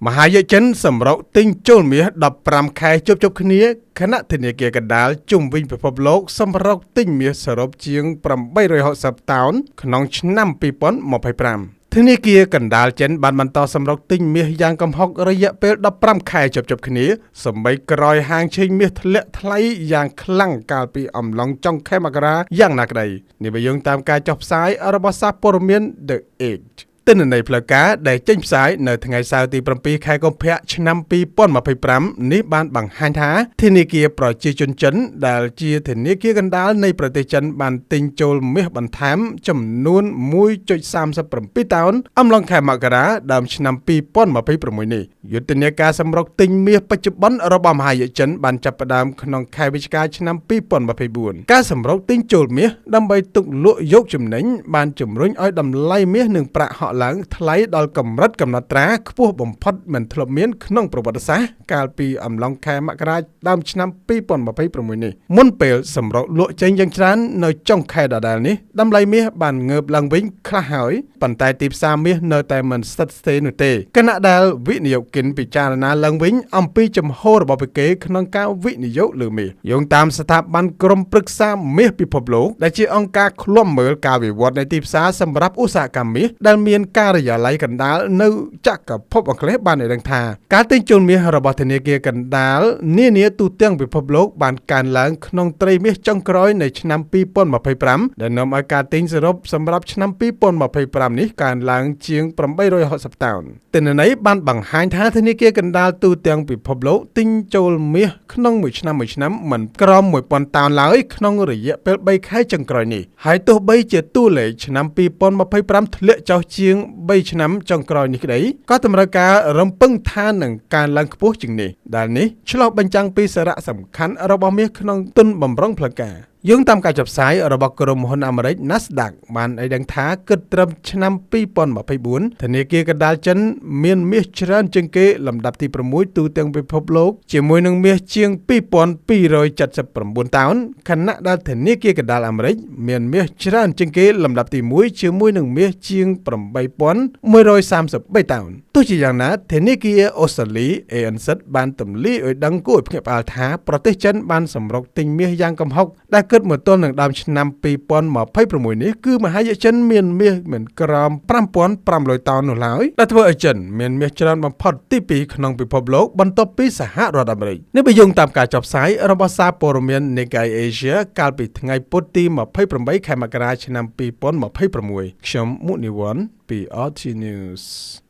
មហាយក្សចិនសម្រុកទិញចូលមាស15ខែជប់ជប់គ្នាខណៈធនាគារកណ្ដាលជុំវិញពិភពលោកសម្រុកទិញមាសសរុបជាង860តោនក្នុងឆ្នាំ2025ធនាគារកណ្ដាលចិនបានបន្តសម្រុកទិញមាសយ៉ាងគំហុករយៈពេល15ខែជាប់ៗគ្នាសម្បីក្រោយហាងឆេងមាសធ្លាក់ថ្លៃយ៉ាងខ្លាំងកាលពីអំឡុងចុងខែមករាយ៉ាងណាក្តីនេះបើយោងតាមការចុះផ្សាយរបស់សារព័ត៌មាន The Age ទិន្នន័យផ្លូវការដែលចេញផ្សាយនៅថ្ងៃសៅរ៍ទី7ខែកុម្ភៈឆ្នាំ2025នេះបានបង្ហាញថាធនាគារប្រជាជនចិនដែលជាធនាគារកណ្ដាលនៃប្រទេសចិនបានទិញចូលមាសបន្ថែមចំនួន1.37តោនអំឡុងខែមករាដើមឆ្នាំ2026នេះយុទ្ធនាការសម្រុកទិញមាសបច្ចុប្បន្នរបស់មហាយក្សចិនបានចាប់ផ្ដើមក្នុងខែវិច្ឆិកាឆ្នាំ2024ការសម្រុកទិញចូលមាសដើម្បីទុកលក់យកចំណេញបានជំរុញឲ្យតម្លៃមាសនិងប្រាក់ហក់ឡើងថ្លៃដល់កម្រិតកំណត់ត្រាខ្ពស់បំផុតមិនធ្លាប់មានក្នុងប្រវត្តិសាស្ត្រកាលពីអំឡុងខែមករាដើមឆ្នាំ2026នេះមុនពេលសម្រុកលក់ចេញយ៉ាងច្រើននៅចុងខែដដែលនេះតម្លៃមាសបានងើបឡើងវិញខ្លះហើយប៉ុន្តែទីផ្សារមាសនៅតែមិនស្ថិតស្ថេរនោះទេខណៈដែលវិនិយោគិនពិចារណាឡើងវិញអំពីជំហររបស់ពួកគេក្នុងការវិនិយោគលើមាសយោងតាមស្ថាប័នក្រុមប្រឹក្សាមាសពិភពលោកដែលជាអង្គការឃ្លាំមើលការវិវត្តនៃទីផ្សារសម្រាប់ឧស្សាហកម្មមាសដែលមានការិយាល័យកណ្ដាលនៅចក្រភពអង់គ្លេសបានឲ្យដឹងថាការទិញជួលមាសរបស់ធនាគារកណ្ដាលនានាទូទាំងពិភពលោកបានកើនឡើងក្នុងត្រីមាសចុងក្រោយនៃឆ្នាំ2025ដែលនាំឲ្យការទិញសរុបសម្រាប់ឆ្នាំ2025នេះកើនឡើងជាង860តោនទិន្នន័យបានបង្ហាញថាធនាគារកណ្ដាលទូទាំងពិភពលោកទិញចូលមាសក្នុងមួយឆ្នាំមួយឆ្នាំមិនក្រោម1000តោនឡើយក្នុងរយៈពេល3ខែចុងក្រោយនេះហើយទោះបីជាតួលេខឆ្នាំ2025ធ្លាក់ចុះជាង3ឆ្នាំចុងក្រោយនេះក្តីក៏តម្រូវការរំពឹងថានឹងកើនឡើងខ្ពស់ជាងនេះដែលនេះឆ្លុះបញ្ចាំងពីសារៈសំខាន់របស់មាសក្នុងទុនបំរុងផ្លូវការយោងតាមការចុះផ្សាយរបស់ក្រុមហ៊ុនអាមេរិក Nasdaq បានឲ្យដឹងថាគិតត្រឹមឆ្នាំ2024ធនាគារកណ្ដាលចិនមានមាសច្រើនជាងគេលំដាប់ទី6ទូទាំងពិភពលោកជាមួយនឹងមាសជាង2279តោនខណៈដែលធនាគារកណ្ដាលអាមេរិកមានមាសច្រើនជាងគេលំដាប់ទី1ជាមួយនឹងមាសជាង8133តោនទោះជាយ៉ាងណាធនាគារអូស្ត្រាលី ANZ បានទម្លាយឲ្យដឹងគួរឲ្យភ្ញាក់ផ្អើលថាប្រទេសចិនបានសម្រុកទិញមាសយ៉ាងគំហុកដែលគិតមកទល់នឹងដើមឆ្នាំ2026នេះគឺមហាយក្សចិនមានមាសមិនក្រោម5500តោននោះឡើយដែលធ្វើឲ្យចិនមានមាសច្រើនបំផុតទី2ក្នុងពិភពលោកបន្ទាប់ពីសហរដ្ឋអាមេរិកនេះបើយោងតាមការចុះផ្សាយរបស់សារព័ត៌មាន Nikkei Asia កាលពីថ្ងៃពុធទី28ខែមករាឆ្នាំ2026ខ្ញុំមុនីវ័នពី RT News។